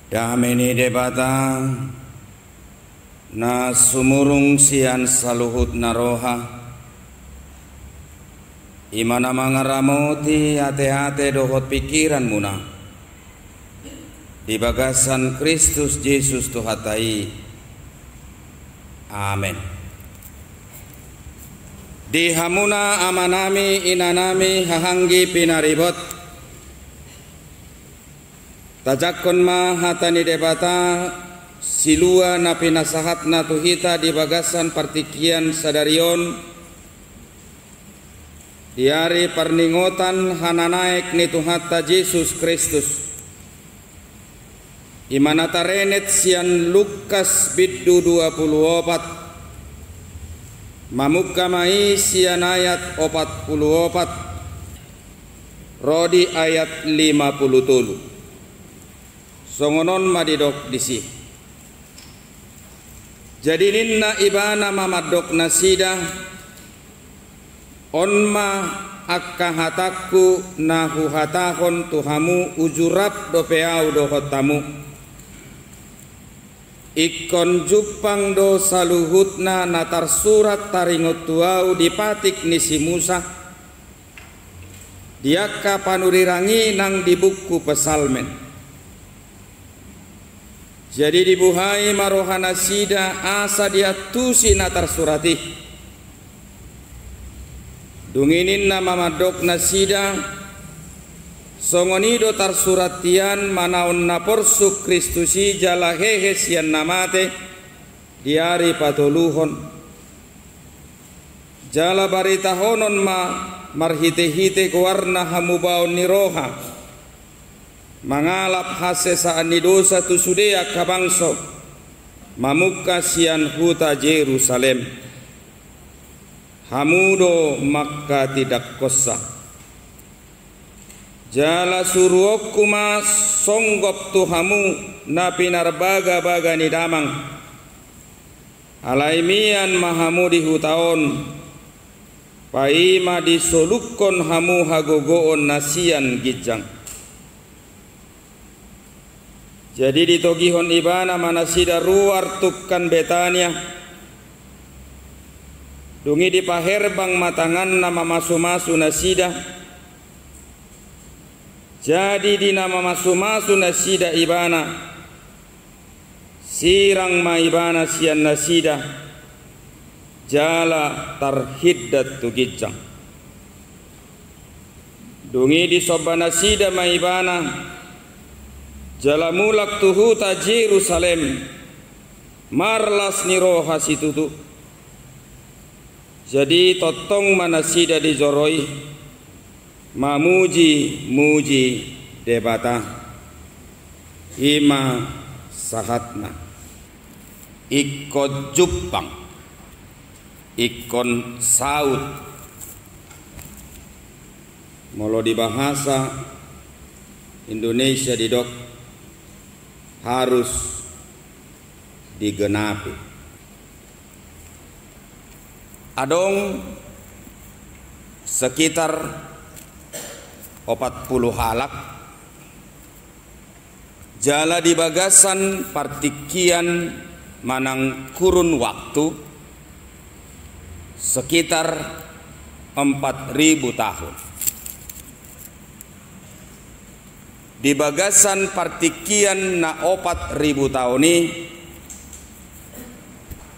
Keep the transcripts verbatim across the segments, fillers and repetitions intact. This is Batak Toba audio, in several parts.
Dame ni Debata na sumurung sian saluhutna roha, i ma na mangaramoti ateate dohot pingkiranmuna di bagasan Kristus Jesus Tuhanta i. Amen. Di hamuna amanami, inanami, hahaanggi pinaribot, tajangkon ma hata ni Debata silua na pinasahatna tu hita di bagasan partingkian sadari on, di ari parningotan hananaek ni Tuhanta Jesus Kristus, i ma na tarenet sian Lukas bindu dua pulu opat, mamungka ma i sian ayat opat pulu opat ro di ayat lima pulu tolu. Songon on ma didok disi. Jadi ninna Ibana ma mandok nasida: On ma angka hatangku na huhatahon tu hamu uju rap dope Ahu dohot hamu. Ingkon jumpang do saluhutna na tarsurat taringot tu Ahu di patik ni si Musa, di angka panurirang i nang di buku Psalmen. Jadi dibuhai ma rohanasida asa diantusi na tarsurat i. Dung i ninna ma mandok nasida: Songon i do tarsurat hian manaon na porsuk Kristus i jala hehe sian na mate di ari patoluhon. Jala baritahonon ma marhitehite goarna hamubaon ni roha, mangalap hasesaan ni dosa tu sude angka bangso, mamungka sian huta Jerusalem. Hamu do mangkatindangkonsa. Jala suruonku ma songgop tu hamu na pinarbagabaga ni damang. Alai mian ma hamu di huta on, paima disolukkon hamu hagogoon na sian ginjang. Jadi ditogihon Ibana ma nasida ruar tungkan Betania. Dung i dipaherbang ma tanganna mamasumasu nasida. Jadi di na mamasumasu nasida Ibana, sirang ma Ibana sian nasida, jala tarhindat tu ginjang. Dung i disomba nasida ma Ibana, jala mulak tu huta Jerusalem, marlas ni roha situtu. Jadi tongtong ma nasida di joro i mamujimujui Debata. I ma sahatna. Ingkon jumpang, ingkon saut. Molo di bahasa Indonesia didok harus digenapi. Adong sekitar opat pulu halak, jala di bagasan partingkian manang kurun waktu sekitar empat ribu tahun. Di bagasan partingkian na opat ribu taon i,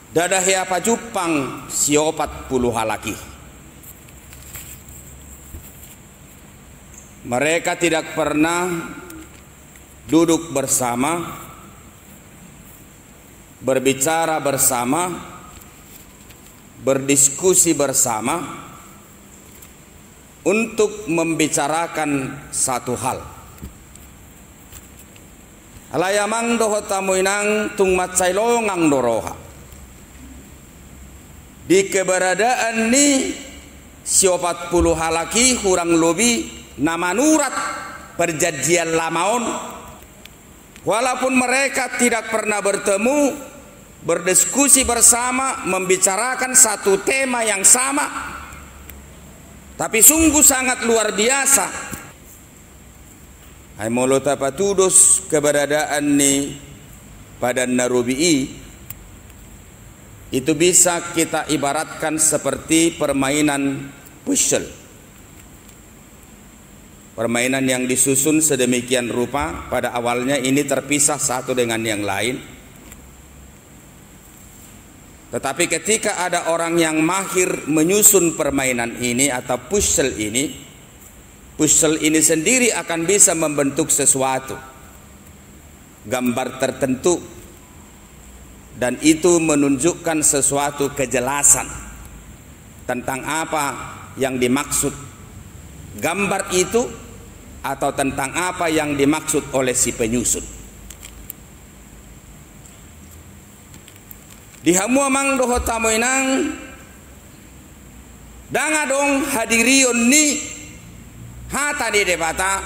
ndada hea pajumpang siopat pulu halak i. Mereka tidak pernah duduk bersama, berbicara bersama, berdiskusi bersama untuk membicarakan satu hal. Alai amang dohot hamu inang, tung mansai longang do roha di keberadaan ni siopat pulu halak i, hurang lobi na manurat Perjanjian Lama on. Walaupun mereka tidak pernah bertemu, berdiskusi bersama, membicarakan satu tema yang sama, tapi sungguh sangat luar biasa Ai molo tapatudos keberadaan ni Padan na Robi i, itu bisa kita ibaratkan seperti permainan puzzle. Permainan yang disusun sedemikian rupa, pada awalnya ini terpisah satu dengan yang lain. Tetapi ketika ada orang yang mahir menyusun permainan ini atau puzzle ini, puzzle ini sendiri akan bisa membentuk sesuatu, gambar tertentu, dan itu menunjukkan sesuatu kejelasan tentang apa yang dimaksud gambar itu atau tentang apa yang dimaksud oleh si penyusun. Di hamu amang dohot hamu inang, ndang adong hadirion ni hata ni Debata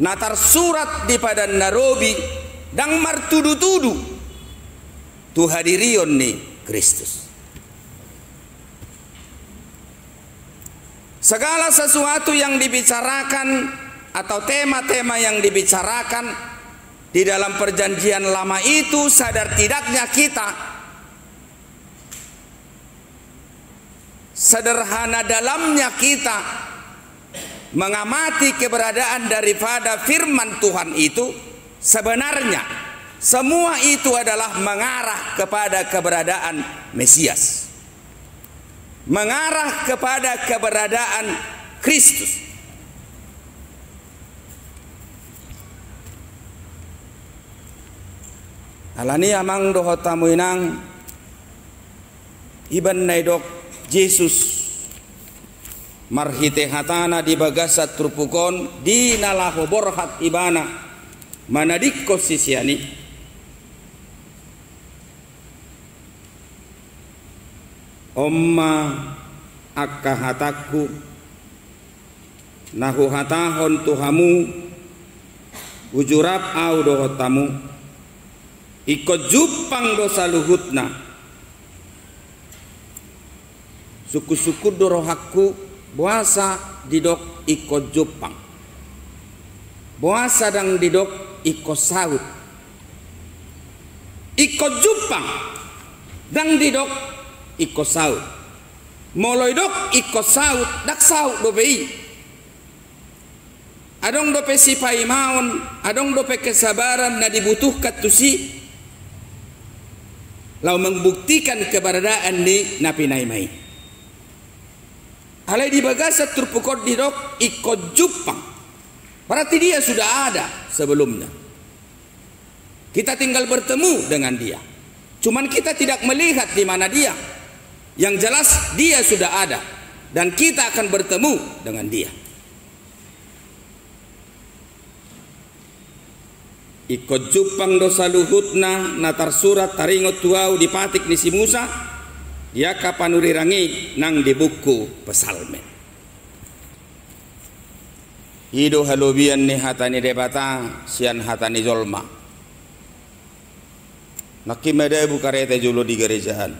na tarsurat di Padan na Robi ndang martudu-tudu tu hadirion ni Kristus. Segala sesuatu yang dibicarakan atau tema-tema yang dibicarakan di dalam Perjanjian Lama itu, sadar tidaknya kita, sederhana dalamnya kita mengamati keberadaan daripada firman Tuhan itu, sebenarnya semua itu adalah mengarah kepada keberadaan Mesias, mengarah kepada keberadaan Kristus. Alani amang dohot hamu inang, iban na didok Jesus marhite hatana di bagasan turpuk on, di na laho borhat ibana manadingkon sisean i. On ma angka hatangku na huhatahon tu hamu, uju rap ahu dohot hamu, ingkon jumpang do saluhutna. Sungkun-sungkun do rohangku, boasa didok ingkon jumpang. Boasa ndang didok ingkon saut. Ingkon jumpang, ndang didok ingkon saut. Molo didok ingkon saut, ndang saut dope i. Adong dope sipaimaon, adong dope kesabaran na dibutuhkan tusi, laho membuktikan keberadaan ni na pinaima i. Alai di bagasan turpuk on didok ingkon jumpang. Berarti dia sudah ada sebelumnya. Kita tinggal bertemu dengan dia. Cuman kita tidak melihat di mana dia. Yang jelas dia sudah ada. Dan kita akan bertemu dengan dia. Ingkon jumpang do saluhutna na tarsurat taringot tu ahu di patik ni si Musa, di angka panurirang i nang di buku Psalmen. I do halobian ni hata ni Debata sian hata ni jolma. Nangkin madabu kareta jolo di garejaan.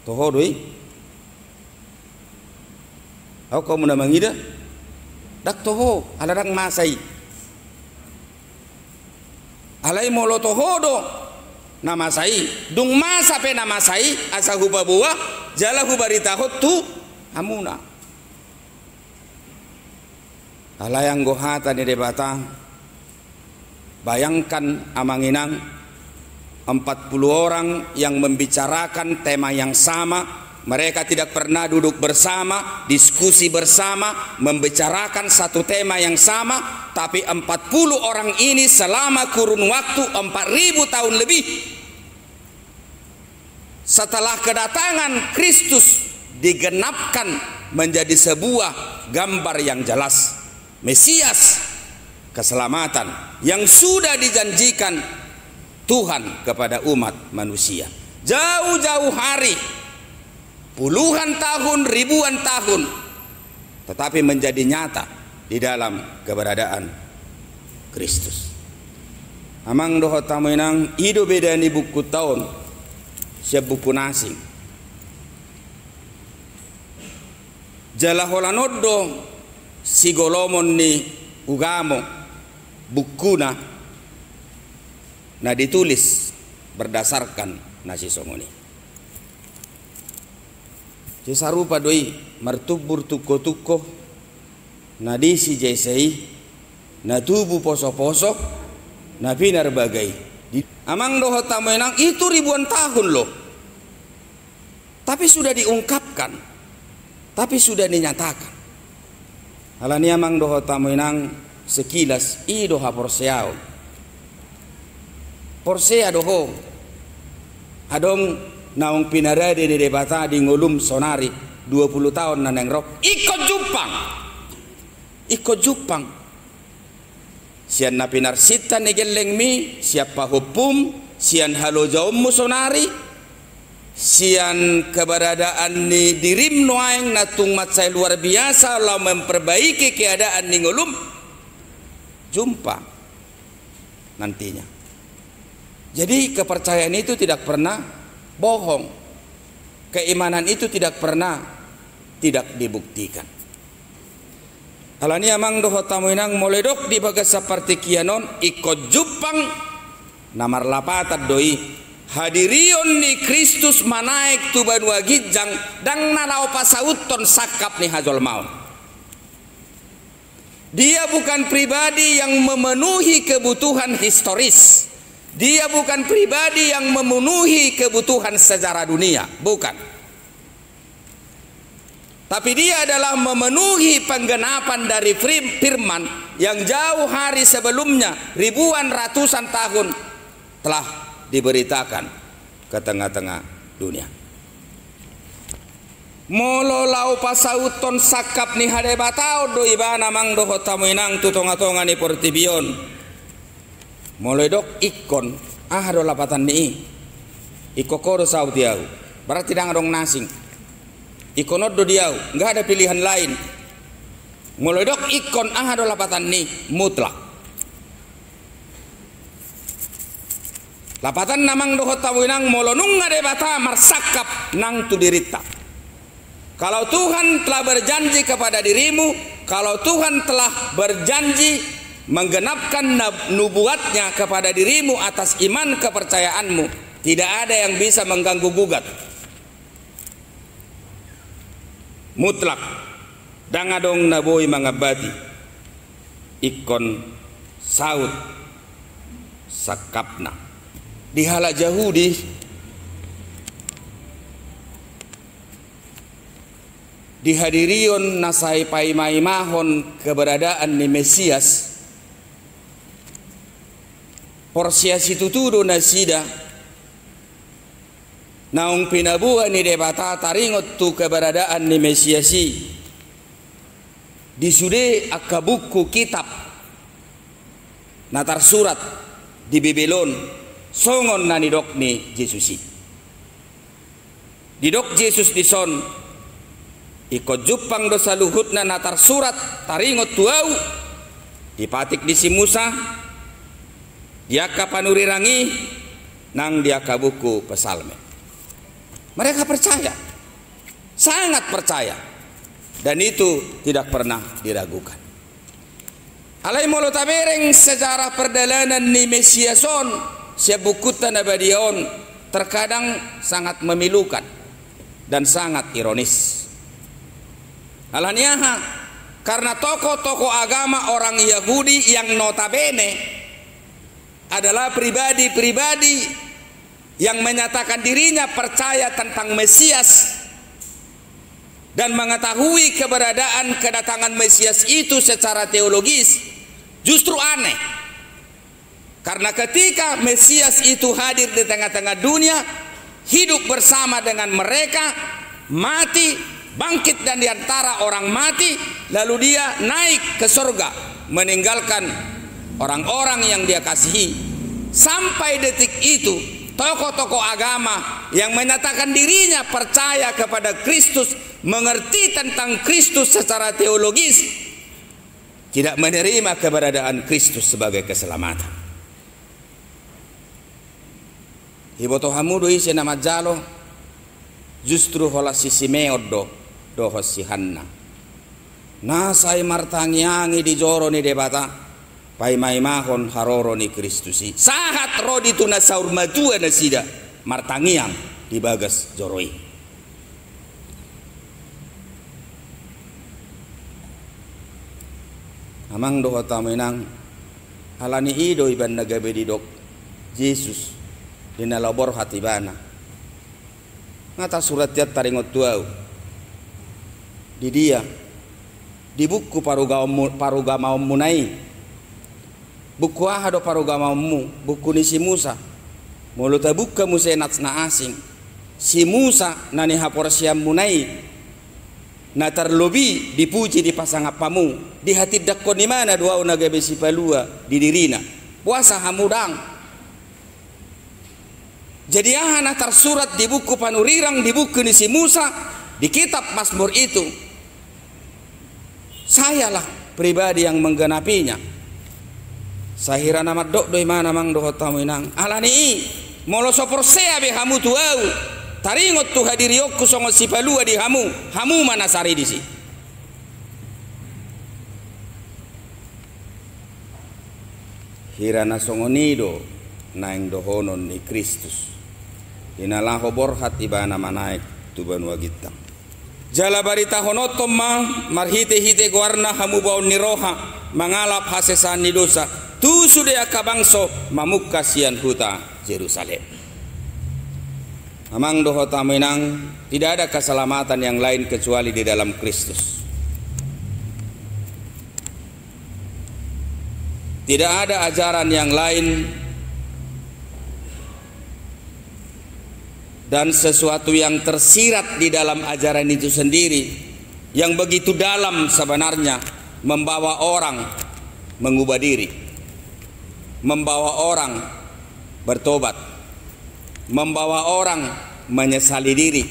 Toho do i. Ahu kamu na mangida. Ndang toho, ala ndang masa i. Alai molo toho do na masa i, dung masa pe na masa i, asa hupaboa jala hubaritahon tu hamuna. Alai anggo hata ni Debata, bayangkan amang inang, empat puluh orang yang membicarakan tema yang sama, mereka tidak pernah duduk bersama, diskusi bersama, membicarakan satu tema yang sama, tapi empat puluh orang ini selama kurun waktu empat ribu tahun lebih setelah kedatangan Kristus digenapkan menjadi sebuah gambar yang jelas. Mesias, keselamatan yang sudah dijanjikan Tuhan kepada umat manusia. Jauh-jauh hari, puluhan tahun, ribuan tahun, tetapi menjadi nyata di dalam keberadaan Kristus. Amang dohot hamu inang, i do beda ni buku taon sian buku na asing. Jala holan on do Sigolomon ni ugamo, bukuna na ditulis berdasarkan na sisongon i. Sai sarupa do i martumbur tungkotungko na disi jese i, na tubu posoposo, na pinarbaga i. Di-, amang dohot hamu inang, itu ribuan tahun loh. Tapi sudah diungkapkan, tapi sudah dinyatakan. Alani i amang dohot hamu inang, sekilas i do haporseaon. Porsea do ho, adong naung pinarade ni Debata di ngolum sonari, dua puluh taon na naeng ro, ingkon jumpang. Ingkon jumpang. Sian na pinarsinta ni gellengmi, sian pahompum, sian halojaonmu sonari, sian keberadaan ni dirim nuaeng na tung mansai luar biasa laho memperbaiki keadaan ni ngolum, jumpang nantinya. Jadi kepercayaan itu tidak pernah bohong. Keimanan itu tidak pernah tidak dibuktikan. Alani i amang dohot hamu inang, molo didok di bagasan partingkian on ingkon jumpang, na marlapatan do i hadirion ni Kristus manaek tu banua ginjang, ndang na laho pasauthon sangkap ni hajolmaon. Dia bukan pribadi yang memenuhi kebutuhan historis. Dia bukan pribadi yang memenuhi kebutuhan sejarah dunia. Bukan. Tapi dia adalah memenuhi penggenapan dari fir-, firman yang jauh hari sebelumnya, ribuan, ratusan tahun, telah diberitakan ke tengah-tengah dunia. Molo laho pasauthon sangkap ni hadebataon do ibana amang dohot hamu inang tu tongatonga ni portibi on, molo didok ingkon, aha do lapatan ni i? Ingkon ho do saut di ahu. Berarti ndang adong na asing. Ingkon on do di ahu, nggak ada pilihan lain. Molo didok ingkon, aha do lapatan ni i? Mutlak. Lapatanna amang dohot hamu inang, molo nunga Debata marsangkap nang tu dirinta. Kalau Tuhan telah berjanji kepada dirimu, kalau Tuhan telah berjanji menggenapkan nab-, nubuatnya kepada dirimu atas iman kepercayaanmu, tidak ada yang bisa mengganggu gugat. Mutlak, ndang adong na boi mangambati, ingkon saut sangkapna. Di halak Jahudi, di hadirion na sai paimaimahon keberadaan ni Mesias, porsea situtu do nasida naung pinaboa ni Debata taringot tu keberadaan ni Mesias i di sude angka buku kitab na tarsurat di Bibel on, songon na nidok ni Jesus i. Didok Jesus dison, ingkon jumpang do saluhutna na tarsurat taringot tu ahu, dipatik di si Musa, di angka panurirang i, nang di angka buku Psalmen. Mereka percaya, sangat percaya, dan itu tidak pernah diragukan. Alai molo tabereng sejarah perdalanan ni Mesias on sian bukunta na badia on, terkadang sangat memilukan dan sangat ironis. Alani aha? Karena tokoh-tokoh agama orang Yahudi yang notabene adalah pribadi-pribadi yang menyatakan dirinya percaya tentang Mesias dan mengetahui keberadaan kedatangan Mesias itu secara teologis, justru aneh. Karena ketika Mesias itu hadir di tengah-tengah dunia, hidup bersama dengan mereka, mati, bangkit dan di antara orang mati, lalu dia naik ke surga, meninggalkan orang-orang yang dia kasihi. Sampai detik itu, tokoh-tokoh agama yang menyatakan dirinya percaya kepada Kristus, mengerti tentang Kristus secara teologis, tidak menerima keberadaan Kristus sebagai keselamatan. Iboto hamu do ise na manjalo? Justru holan si Simeon do dohot si Hanna. Na sai martangiangi di joro ni Debata, paimaimahon haroro ni Kristus i. Sahat ro di tu na saur matua nasida martangiang di bagas joro i. Amang dohot hamu inang, ala ni i do ibaen na gabe didok Jesus di na laho borhat ibana. Nga tarsurat hian taringot tu ahu. Di dia? Di buku parugaonmu, parugamaonmuna i. Buku aha do parugamaonmu? Buku ni si Musa. Molo tabuka muse nas na asing, si Musa na nihaporseaonmuna i, na tarlobi dipuji dipasangap hamu, dihatindangkon ibana do ahu na gabe sipalua di dirina. Boasa hamu ndang? Jadi aha na tarsurat di buku panurirang, di buku ni si Musa, di kitab Mazmur itu? Sayalah pribadi yang menggenapinya. Sahira na mandok do ibana, amang dohot hamu inang. Ala ni i, molo so porsea be hamu tu ahu, taringot tu hadirionku songon sipalua di hamu, hamu ma na sari disi. Hira na songon i do naeng dohonon ni Kristus di na laho borhat ibana manaek tu banua ginjang. Jala baritahononhon ma marhitehite goarna hamubaon ni roha, mangalap hasesaan ni dosa tu sude angka bangso, mamungka sian huta Jerusalem. Amang dohot hamu inang, tidak ada keselamatan yang lain kecuali di dalam Kristus. Tidak ada ajaran yang lain dan sesuatu yang tersirat di dalam ajaran itu sendiri yang begitu dalam sebenarnya membawa orang mengubah diri, membawa orang bertobat, membawa orang menyesali diri,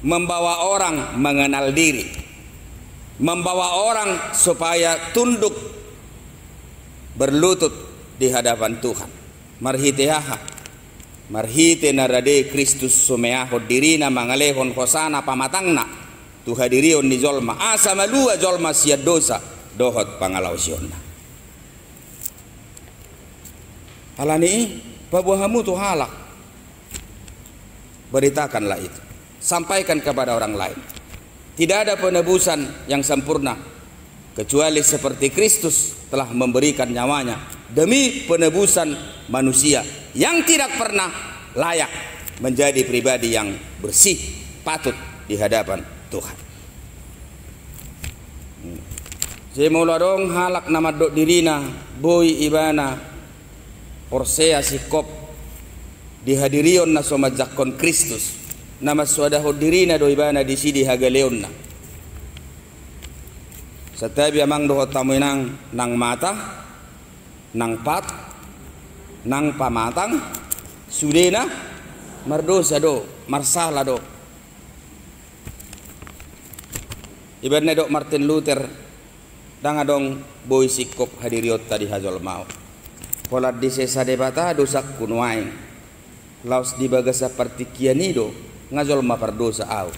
membawa orang mengenal diri, membawa orang supaya tunduk berlutut di hadapan Tuhan. Marhite aha? Marhite na rade Kristus sumeahon dirina mangalehon hosana pamatangna tu hadirion ni jolma, asa malua jolma sian dosa dohot pangalaosionna. Ala ni i, paboa hamu tu halak. Beritakanlah itu. Sampaikan kepada orang lain. Tidak ada penebusan yang sempurna kecuali seperti Kristus telah memberikan nyawanya demi penebusan manusia yang tidak pernah layak menjadi pribadi yang bersih, patut di hadapan Tuhan. Jadi molo adong halak na mandok dirina boi ibana porsea singkop di hadirion na so manjangkon Kristus, na mansoadahon dirina do ibana disi di hagaleonna. Santabi amang dohot hamu inang, nang mata, nang pat, nang pamatang, sudena mardosa do, marsala do. Ibaen na didok Martin Luther, ndang adong boi singkop hadirionta di hajolmaon. Holan disesa Debata dosangku nuaeng. Laos di bagasan partingkian i do nga jolma pardosa ahu.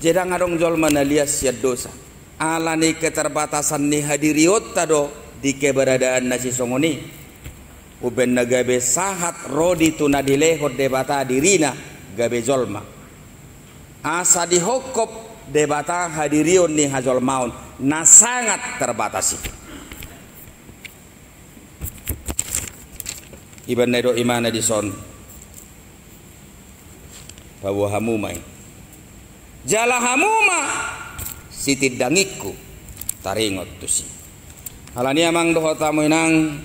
Jadi ndang adong jolma na lias sian dosa. Ala ni keterbatasan ni hadirionta do di keberadaan na sisongon i. Umbaen na gabe sahat ro di tu na dilehon Debata dirina gabe jolma. Asa dihophop Debata hadirion ni hajolmaon na sangat terbatas i. Ibaen na didok ibana dison. Paboa hamu ma i. Jala hamu ma sitindangingku taringot tusi. Ala ni i amang dohot hamu inang,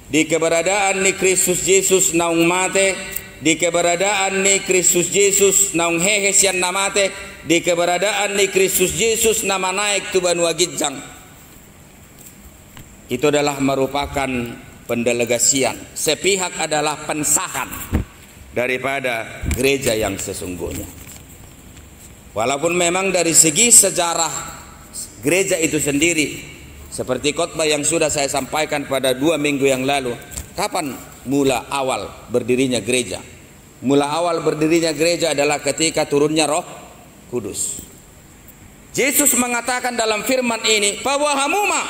di keberadaan ni Kristus Jesus naung mate, di keberadaan ni Kristus Jesus naung hehe sian na mate, di keberadaan ni Kristus Jesus na manaek tu banua ginjang. Itu adalah merupakan pendelegasian, sepihak adalah pensahan daripada gereja yang sesungguhnya. Walaupun memang dari segi sejarah gereja itu sendiri, seperti khotbah yang sudah saya sampaikan pada dua minggu yang lalu, kapan mula awal berdirinya gereja? Mula awal berdirinya gereja adalah ketika turunnya Roh Kudus. Jesus mengatakan dalam firman ini, paboa hamu ma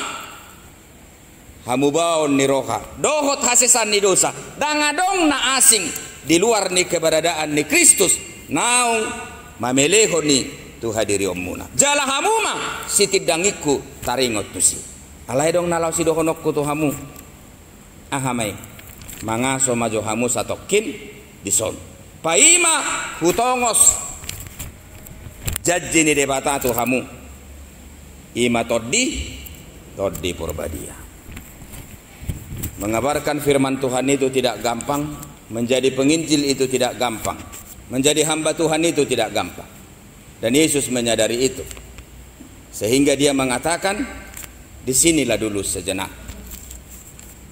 hamubaon ni roha dohot hasesaan ni dosa. Ndang adong na asing di luar ni keberadaan ni Kristus naung mamelehon i tu hadirionmuna. Jala hamu ma sitindangingku taringot tusi. Alai adong na laho sidohononku tu hamu. Aha ma i? Mangaso ma jo hamu satongkin dison. Paima hutongos janji ni Debata tu hamu. Ima Tondi, Tondi Porbadia. Mengabarkan firman Tuhan itu tidak gampang, menjadi penginjil itu tidak gampang, menjadi hamba Tuhan itu tidak gampang. Dan Yesus menyadari itu. Sehingga dia mengatakan, di sinilah dulu sejenak.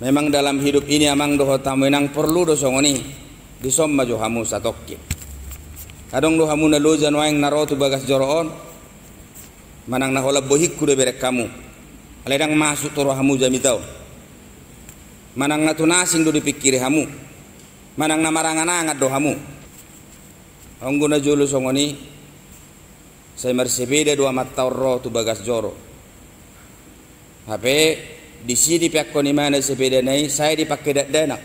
Memang dalam hidup ini amang dohot hamu inang porlu do songon i, dison ma jo hamu satongkin. Adong do hamu na loja nuaeng na ro tu bagas joro on, manang na holan bohingku do ibereng hamu. Alai ndang masuk tu roha hamu jamita on. Manang na tu na asing do dipingkiri hamu. Manang na marangan-angan do hamu. Anggo na jolo songon i, sai marsepeda do amanta on ro tu bagas joro. Hape disi dipeakkon imana sepedana i, sai dipangke dakdanak.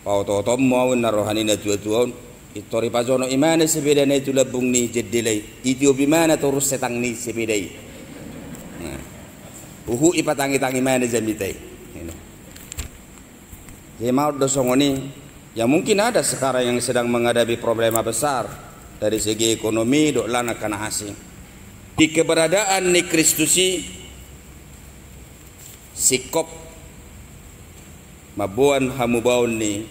Paoto-otonmu au, ninna roha ni na tua-tua on. Pintor ipajonok imana sepedana i tu lambung ni jendela i, itiop imana torus setang ni sepeda i. Nah. Huhut ipatangitang imana jamita i. Jadi maol do songon i. Ya, mungkin ada sekarang yang sedang menghadapi problema besar dari segi ekonomi, dohot na asing. Di keberadaan ni Kristus i, singkop mamboan hamubaon ni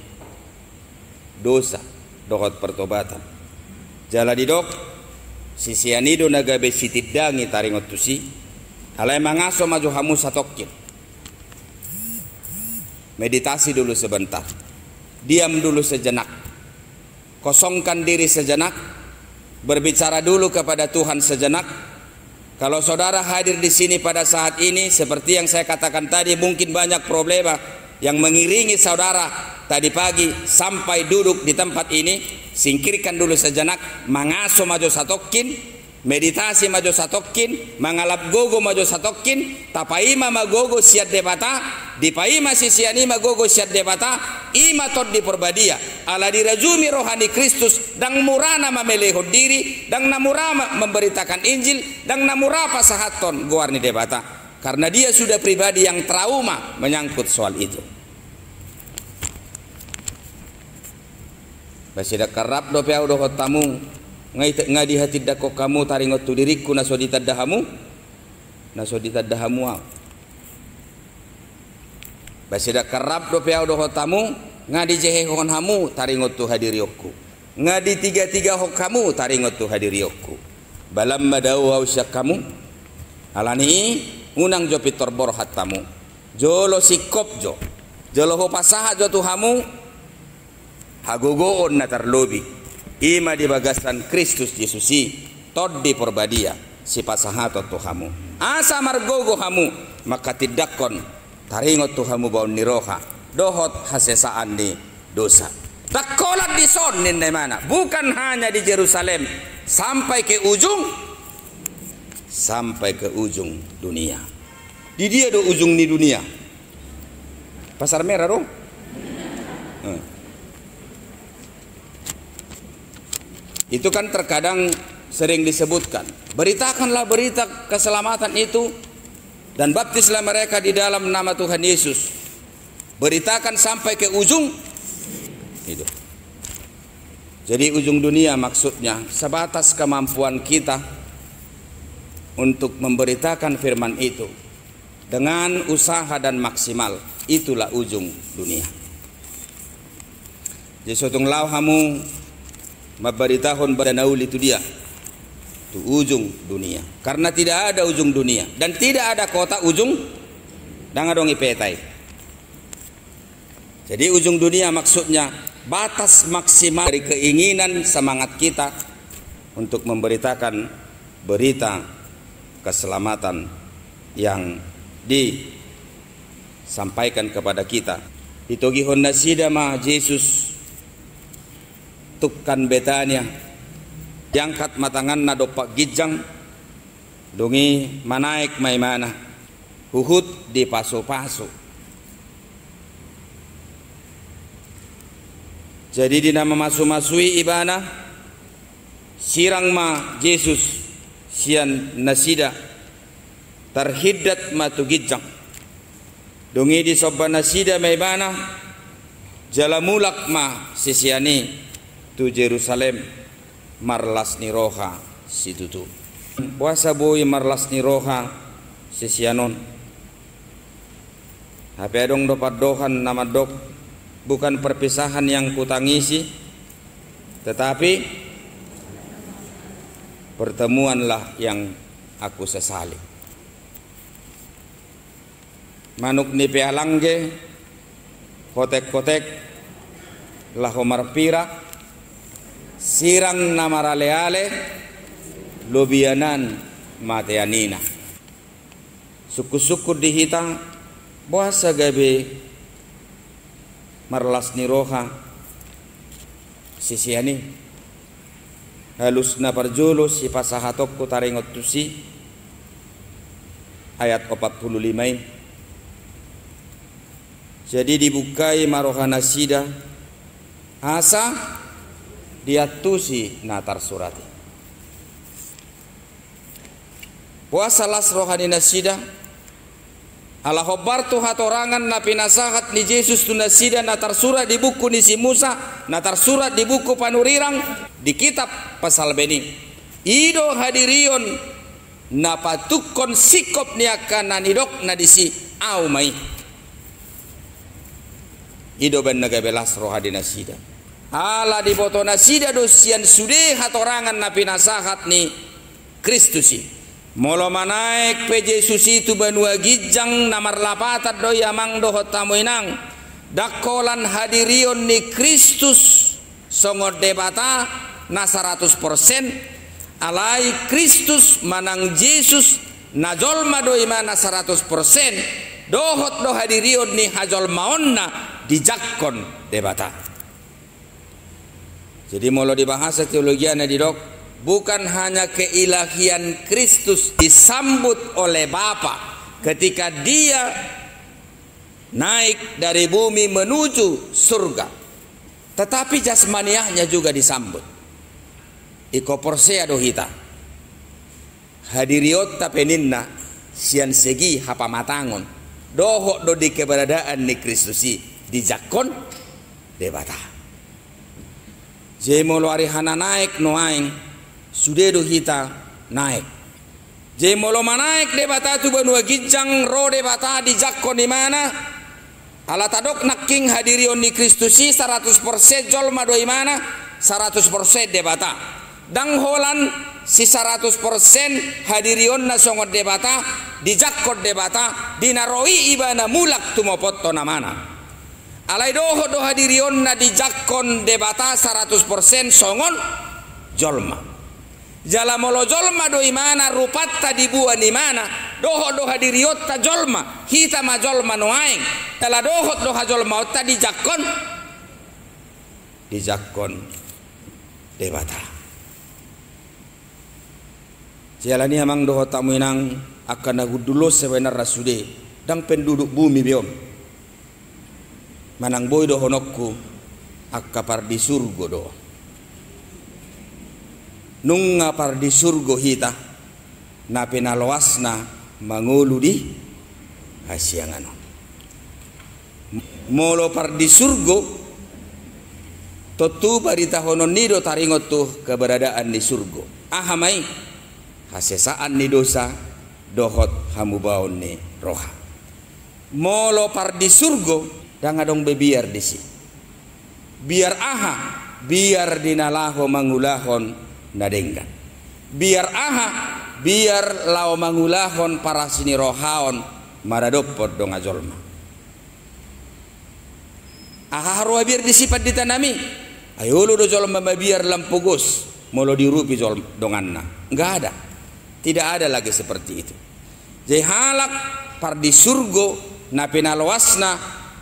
dosa dohot pertobatan. Jala didok, sisean i do na gabe sitindangi taringot tusi. Alai mangaso ma jo hamu satongkin. Meditasi dulu sebentar. Diam dulu sejenak. Kosongkan diri sejenak. Berbicara dulu kepada Tuhan sejenak. Kalau saudara hadir di sini pada saat ini, seperti yang saya katakan tadi, mungkin banyak problema yang mengiringi saudara tadi pagi sampai duduk di tempat ini, singkirkan dulu sejenak, mangaso ma jo satongkin, meditasi ma jo satongkin, mangalap gogo ma jo satongkin, tapaima ma gogo sian Debata, dipaima sisean i ma gogo sian Debata, ima Tondi Porbadia. Ala dirajumi roha ni Kristus, ndang murana mamelehon diri, ndang na mura ma-, memberitakan Injil, ndang na mura pasahathon goar ni Debata. Karena dia sudah pribadi yang trauma menyangkut soal itu. Ba sidangkan rap dope au dohot hamu, nga i-, nga dihatindangkon hamu taringot tu diringku na so ditanda hamu, na so ditanda hamu au. Ba sidangkan rap dope au dohot hamu, nga dijehehon hamu taringot tu hadirionku. Nga ditigatigahon hamu taringot tu hadirionku. Ba lam ma dao au sian hamu. Alani i, unang jo pintor borhat hamu. Jolo singkop jo. Jolo hupasahat jo tu hamu hagogoon na tarlobi. Ima di bagasan Kristus Jesus i, Tondi Porbadia, sipasahaton tu hamu. Asa margogo hamu manghatindangkon taringot tu hamubaon ni roha dohot hasesaan ni dosa. Ndang holan dison, ninna imana, bukan hanya di Jerusalem, sampai ke ujung, sampai ke ujung dunia. Di dia do ujung ni dunia? Pasar Merah do? Hmm. Itu kan terkadang sering disebutkan, beritakanlah berita keselamatan itu dan baptislah mereka di dalam nama Tuhan Yesus. Beritakan sampai ke ujung. Itu. Jadi ujung dunia maksudnya sebatas kemampuan kita untuk memberitakan firman itu. Dengan usaha dan maksimal, itulah ujung dunia. Jadi so tung laho hamu mambaritahon Barita Na Uli tu dia? Tu ujung dunia. Karena tidak ada ujung dunia dan tidak ada kota ujung, ndang adong i peta i. Jadi ujung dunia maksudnya batas maksimal dari keinginan semangat kita untuk memberitakan berita keselamatan yang disampaikan kepada kita. Ditogihon nasida ma Jesus tungkan Betania, diangkat ma tanganna dompak ginjang, Dung i manaek ma ibana, huhut dipasupasu. Jadi di na mamasu-masui ibana, sirang ma Jesus sian nasida, tarhindat ma tu ginjang. Dung i disomba nasida ma ibana, jala mulak ma sisean i tu Jerusalem, marlas ni roha situtu. Boasa boi marlas ni roha sisean on? Hape adong do pandohan na mandok, bukan perpisahan yang kutangisi, tetapi pertemuanlah yang aku sesali. Manuk ni pealangge, hotek-hotek, laho marpirak, sirang na marale-ale, lobi anan mate anina. Sungkun-sungkun di hita, boasa gabe marlas ni roha sisean i? Alus na parjolo sipasahatonku taringot tusi, ayat opat pulu lima i. Jadi dibukai ma roha nasida, asa diantusi na tarsurat i. Boasa las roha ni nasida? Ala hombar tu hatorangan na pinasahat ni Jesus tu nasida na tarsurat di buku ni si Musa, na tarsurat di buku panurirang, di kitab Psalmen i. I do hadirion na patungkon singkop ni angka na nidokna disi, Ahu ma i. I do umbahen na gabe las roha ni nasida. Ala diboto nasida do sian sude hatorangan na pinasahat ni Kristus i. Molo manaek pe Jesus i tu banua ginjang, na marlapatan do i, amang dohot hamu inang, ndang holan hadirion ni Kristus songon Debata na saratus persen, alai Kristus manang Jesus na jolma do ibana saratus persen, dohot do hadirion ni hajolmaonna dijangkon Debata. Jadi molo di bahasa teologiana didok, bukan hanya keilahian Kristus disambut oleh Bapa ketika Dia naik dari bumi menuju surga, tetapi jasmaniahnya juga disambut. Ingkon porsea do hita, hadirionta pe ninna sian segi hapamatangon, dohot do di keberadaan ni Kristus i dijangkon Debata. Jadi molo ari hana naek nuaeng, sude do hita naek. Jadi molo manaek Debata tu banua ginjang, ro Debata dijangkon ibana, ala tadok nangkin hadirion ni Kristus i saratus persen jolma do ibana, saratus persen Debata. Ndang holan si saratus persen hadirionna songon Debata, dijangkon Debata, di na ro i ibana mulak tumophonhon Amana. Alai dohot do hadirionna dijangkon Debata saratus persen songon jolma. Jala molo jolma do ibana, rupanta diboan ibana, dohot do hadirionta jolma, hita ma jolma nuaeng, jala dohot do hajolmaonta dijangkon, dijangkon Debata. Siala ni i, amang dohot hamu inang, angka na gundul on sebenarna sude, ndang penduduk bumi be on. Manang boi dohononku, angka pardisurgo do. Nunga pardisurgo hita, na pinaloasna mangolu di hasiangan on. Molo pardisurgo, tontu baritahonon ni i do taringot tu keberadaan ni surgo. Aha ma i? Hasesaan ni dosa dohot hamubaon ni roha. Molo pardisurgo, ndang adong be biar disi. Biar aha? Biar di na laho mangulahon na denggan. Biar aha? Biar laho mangulahon parasirohaon maradophon dongan jolma. Aha haroa biar disi, panditanami? Ai olo do jolma mabiar lam pogos molo diurupi jol-, donganna. Nggak ada. Tidak ada lagi seperti itu. Jadi halak pardisurgo na pinaloasna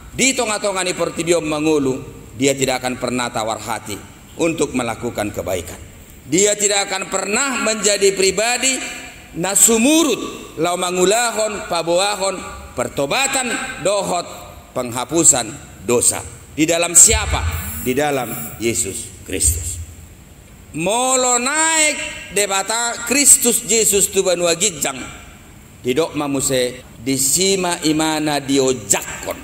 di tonga-tonga ni portibi on mangolu, dia tidak akan pernah tawar hati untuk melakukan kebaikan. Dia tidak akan pernah menjadi pribadi na sumurut laho mangulahon paboahon pertobatan dohot penghapusan dosa. Di dalam siapa? Di dalam Yesus Kristus. Molo naek Debata Kristus Jesus tu banua ginjang, didok ma muse, disi ma ibana diojakhon,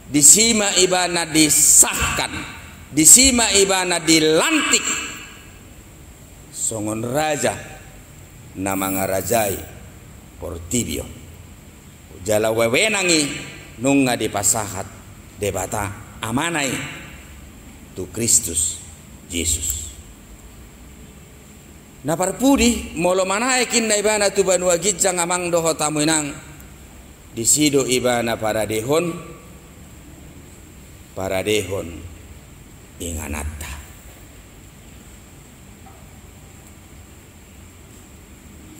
disi ma ibana disahkan, disi ma ibana dilantik songon raja na mangarajai portibi on. Jala wewenang i nunga dipasahat Debata Amana i tu Kristus Jesus. Na parpudi, molo manaek inna ibana tu banua ginjang, amang dohot hamu inang, disi do ibana paradehon, paradehon ingananta.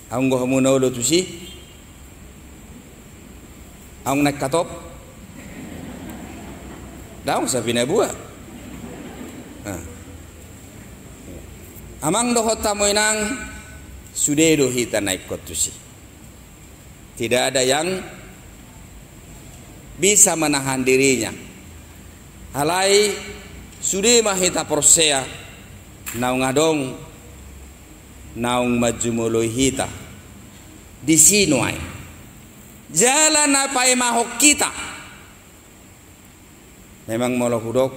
Aung gohomuna olo tusi? Aung naek hatop? Daong sapi na bua. Nah. Amang dohot hamu inang, sude do hita naekhon tusi. Tidak ada yang bisa menahan dirinya. Alai sude ma hita porsea naung adong naung manjumoloi hita disi nuaeng. Jala na paimahon hita. Memang molo hudok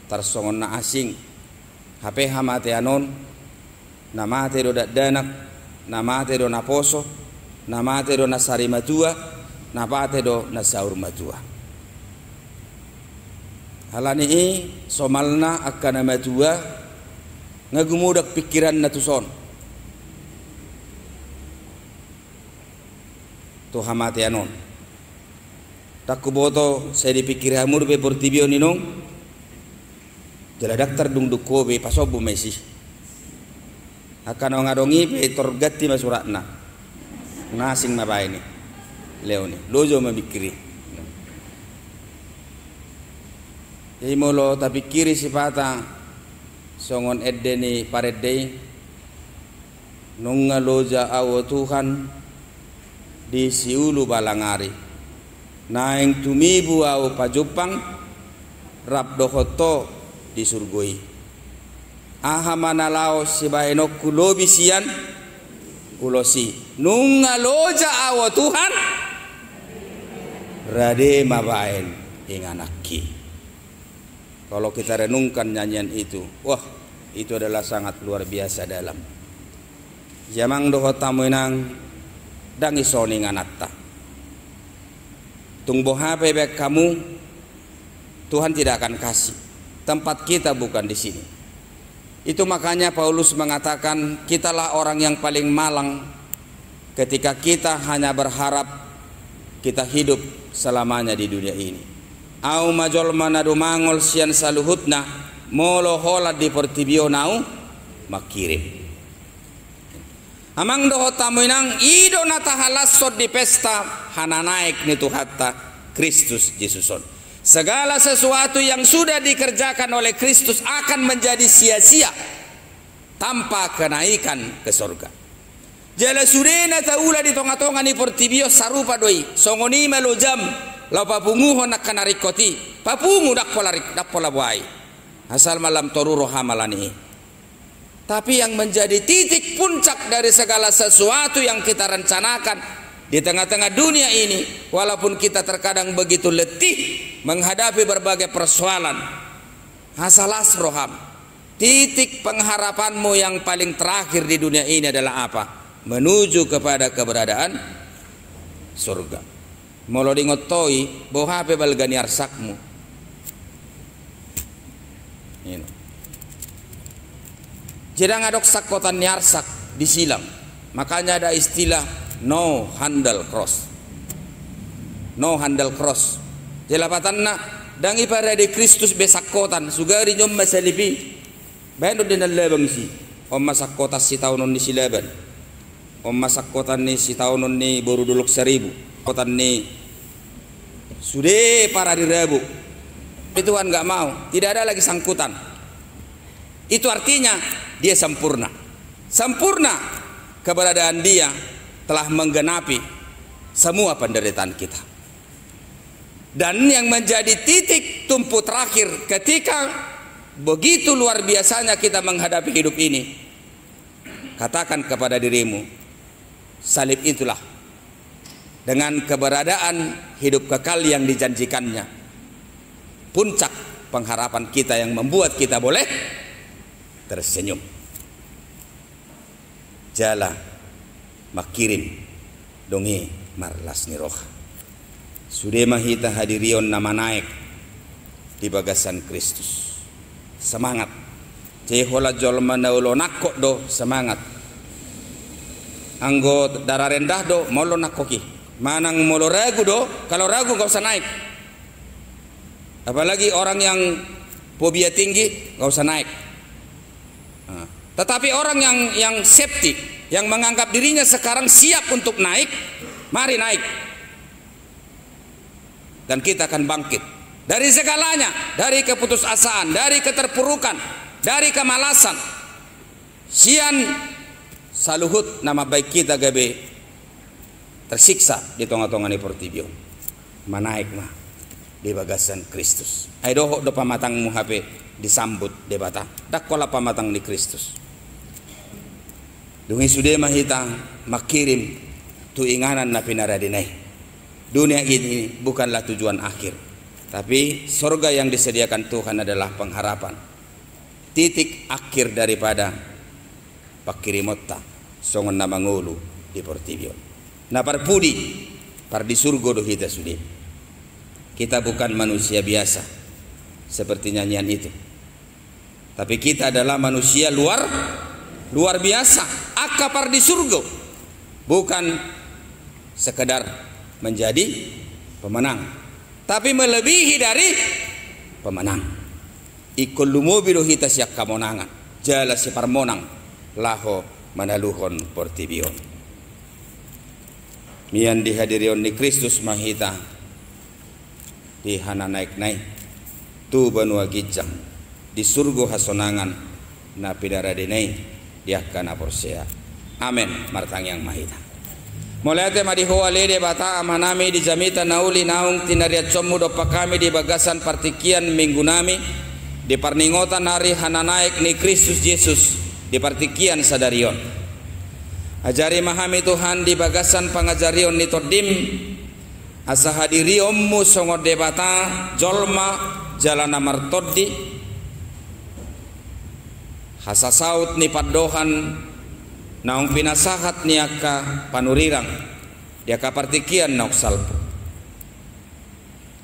tarsongon na asing hape hamatean on, na mate do dakdanak, na mate do naposo, na mate do na sari matua, na mate do na saur matua. Alani i somalna angka na matua nga gumodak pingkiranna tuson tu hamatean on. Ndang huboto sai dipingkiri hamu dope portibi on inong. Jala ndang tardungdung ho be, pasombu ma isi. Angka naung adong i pe tor ganti ma suratna. Nga asing ma baen i. Leon i. Loja ma mingkiri. Jadi molo tapingkiri sipata songon ende ni parende i, nunga loja au o Tuhan di siulu balang ari. Naeng tumibu au pajumpang rap dohot ho di surgo i. Aha ma na laho sibaenonku lobi sian ulos i? Nunga loja au o Tuhan, rade ma baen ingananki. Kalau kita renungkan nyanyian itu, wah, itu adalah sangat luar biasa dalam. Jadi amang dohot hamu inang, ndang dison ingananta. Tung boha pe baen hamu, Tuhan tidak akan kasih. Tempat kita bukan di sini. Itu makanya Paulus mengatakan, kitalah orang yang paling malang ketika kita hanya berharap kita hidup selamanya di dunia ini. Au ma jolma na dumangol sian saluhutna, molo holan di portibi on au mangkirim. Amang dohot hamu inang, i do na tahalashon di pesta hananaek ni Tuhanta Kristus Jesus on. Segala sesuatu yang sudah dikerjakan oleh Kristus akan menjadi sia-sia tanpa kenaikan ke sorga. Jala sude na taula di tonga-tonga ni portibi on sarupa do i, songon i ma lojam laho papunguhon angka na ringkot i, papungu, ndang pola ring-, ndang pola boha i. Asal ma lam toru roham alani i. Tapi yang menjadi titik puncak dari segala sesuatu yang kita rencanakan di tengah-tengah dunia ini, walaupun kita terkadang begitu letih menghadapi berbagai persoalan, asa las roham. Titik pengharapanmu yang paling terakhir di dunia ini adalah apa? Menuju kepada keberadaan surga. Molo diingot ho i, boha pe balga ni arsakmu. Ino. Jadi ndang adong sangkotan ni arsak di silang. Makanya ada istilah no handle cross. No handle cross. Jadi lapatanna, ndang iparade Kristus be sangkotan, sugari nyon ma salib i. Baen do denggan labang isi. On ma sangkotan sitaonon ni si Laban. On ma sangkotan ni sitaonon ni boru Dolok Saribu. Sangkotan ni sude paradi rabu. Tapi Tuhan nggak mau. Tidak ada lagi sangkutan. Itu artinya dia sempurna. Sempurna keberadaan dia telah menggenapi semua penderitaan kita. Dan yang menjadi titik tumpu terakhir ketika begitu luar biasanya kita menghadapi hidup ini, katakan kepada dirimu, salib itulah dengan keberadaan hidup kekal yang dijanjikannya, puncak pengharapan kita yang membuat kita boleh tersenyum. Jala mangkirim, dung i marlas ni roha. Sude ma hita hadirion na manaek di bagasan Kristus. Semangat. Jadi holan jolma na olo nangkok do semangat. Anggo darah rendah do, molo nangkok i. Manang molo ragu do, kalau ragu nggak usah naik. Apalagi orang yang fobia tinggi, nggak usah naik. Nah, tetapi orang yang, yang safety, yang menganggap dirinya sekarang siap untuk naik, mari naik. Dan kita akan bangkit dari segalanya, dari keputusasaan, dari keterpurukan, dari kemalasan. Sian saluhut na mambahen hita gabe tersiksa di tonga-tonga ni portibi on. Manaek ma di bagasan Kristus. Ai dohot do pamatangmu hape disambut Debata. Ndang holan pamatang ni Kristus. Dung i sude ma hita mangkirim tu inganan na pinaradena i. Dunia ini bukanlah tujuan akhir, tapi sorga yang disediakan Tuhan adalah pengharapan. Titik akhir daripada pangkirimonta songon na mangolu di portibi on. Na parpudi, pardisurgo do hita sude. Kita bukan manusia biasa seperti nyanyian itu. Tapi kita adalah manusia luar, luar biasa. Angka pardisurgo. Bukan sekedar menjadi pemenang, tapi melebihi dari pemenang. Ingkon lumobi do hita sian hamonangan, jala siparmonang laho manaluhon portibi on. Mian di hadirion ni Kristus ma hita di hananaekna i tu banua ginjang, disurgo hasonangan na pinaradena i di angka na porsea. Amen. Martangiang ma hita. Mauliate ma di Ho ale Debata Amanami, di jamita na uli naung tinariashonMu dompak hami di bagasan partingkian minggunami, di parningotan ari hananaek ni Kristus Jesus, di partingkian sadari on. Ajari ma hami Tuhan di bagasan pangajarion ni TondiM, asa hadirionMu songon Debata, jolma, jala na martondi, hasasaut ni pandohan naung pinasahat ni angka panurirang di angka partingkian naung salpu.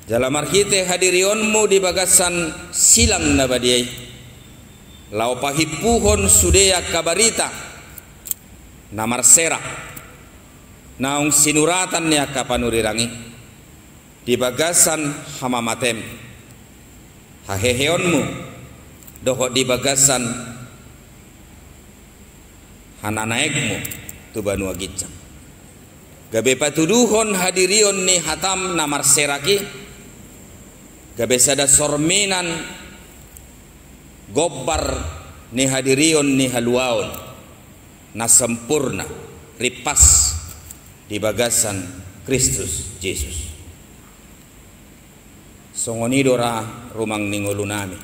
Jala marhite hadirionMu di bagasan silang na badia i, laho pahimpuhon sude angka barita na marserak naung sinuratan ni angka panurirang i di bagasan hamamateM, haheheonMu, dohot di bagasan hananaekMu tu banua ginjang. Gabe patuduhon hadirion ni hataM na marserak i, gabe sada sorminan gombar ni hadirion ni haluaon na sempurna, rimpas di bagasan Kristus Jesus. Songon i do ra rumang ni ngolunami.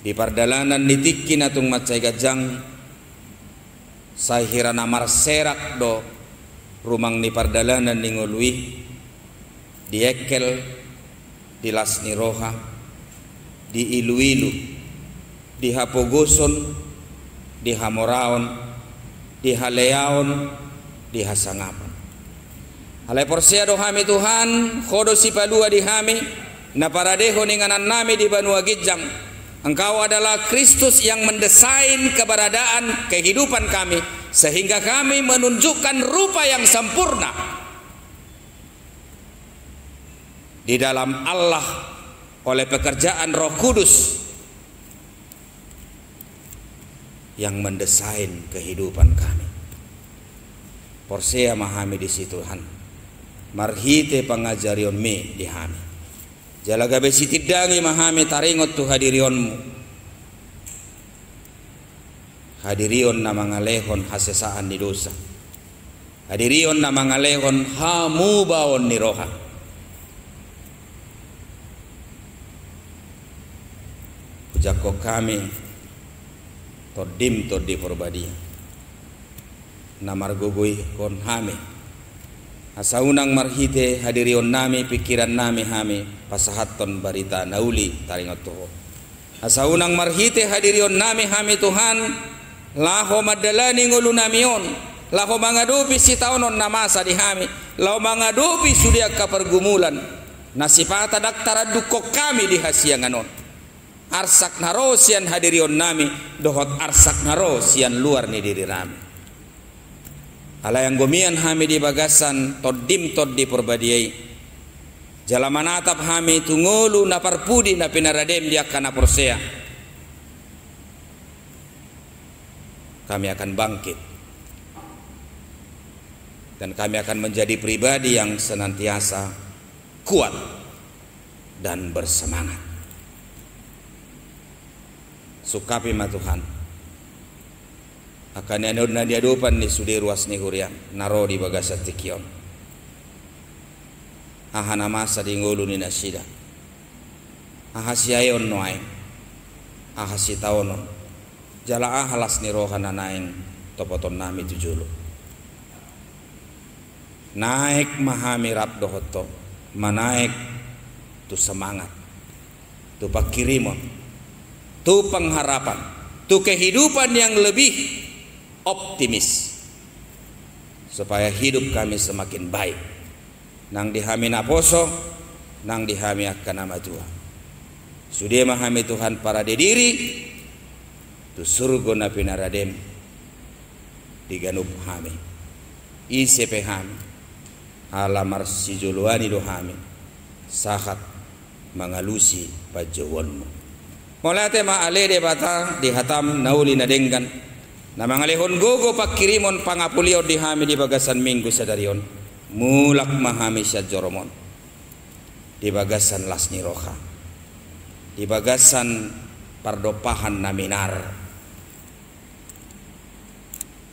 Di pardalanan ni tingki na tung mansai ganjang, sai hira na marserak do rumang ni pardalanan ni ngolu i, di engkel, di las ni roha, di iluilu, di hapogoson, di hamoraon, di haleaon, di hasangapon. Alai porsea do hami Tuhan, Ho do Sipalua di hami, na paradehon inganannami di banua ginjang. Engkau adalah Kristus yang mendesain keberadaan kehidupan kami, sehingga kami menunjukkan rupa yang sempurna di dalam Allah oleh pekerjaan Roh Kudus yang mendesain kehidupan kami. Porsea ma hami disi Tuhan, marhite pangajarion-Mi di hami. Jala gabe sitindangi ma hami taringot tu hadirion-Mu. Hadirion na mangalehon hasesaan ni dosa. Hadirion na mangalehon hamubaon ni roha. Hujangkon hami Tondim Tondi Porbadia na margogoihon hami, asa unang marhite hadirionnami, pingkirannami hami pasahathon barita na uli taringot tu Ho. Asa unang marhite hadirionnami hami Tuhan, laho mandalani ngolunami on, laho mangadopi sitaonon na masa di hami, laho mangadopi sude angka pargumulan na sipata ndang tarandukhon hami di hasiangan on. Arsak na ro sian hadirionnami dohot arsak na ro sian luar ni dirinami. Alai anggo mian hami di bagasan Tondim Tondi Porbadia i, jala manatap hami tu ngolu na parpudi na pinaradem di angka na porsea, kami akan bangkit, dan kami akan menjadi pribadi yang senantiasa kuat dan bersemangat. Sungkapi ma Tuhan angka na niadopan ni sude ruas ni huriaM na ro di bagasan tingki on. Aha na masa di ngolu ni nasida? Aha siaeon nuaeng? Aha sitaonon? Jala aha las ni roha na naeng topotonnami tu jolo? Naek ma hami rap dohot Ho, manaek tu semangat, tu pangkirimon, tu pengharapan, tu kehidupan yang lebih optimis, supaya hidup kami semakin baik. Nang di hami naposo, nang di hami angka na matua. Sude ma hami Tuhan parade diri tu surgo na pinaradem di ganup hami. Ise pe hami, ala marsijoloan i do hami sahat mangalusi panjouonMu. Mauliate ma ale Debata di hataM na uli na denggan, na mangalehon gogo pangkirimon pangapulion di hami di bagasan Minggu sadari on. Mulak ma hami sian joroMon di bagasan las ni roha, di bagasan pardompahan na minar,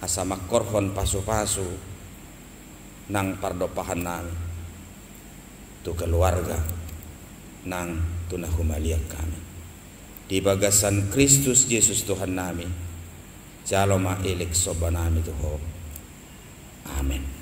asa mangkorhon pasupasu nang pardompahannami tu keluarga nang tu na humaliang hami. Di bagasan Kristus Jesus Tuhannami, jalo ma elek sombanami tu Ho. Amen.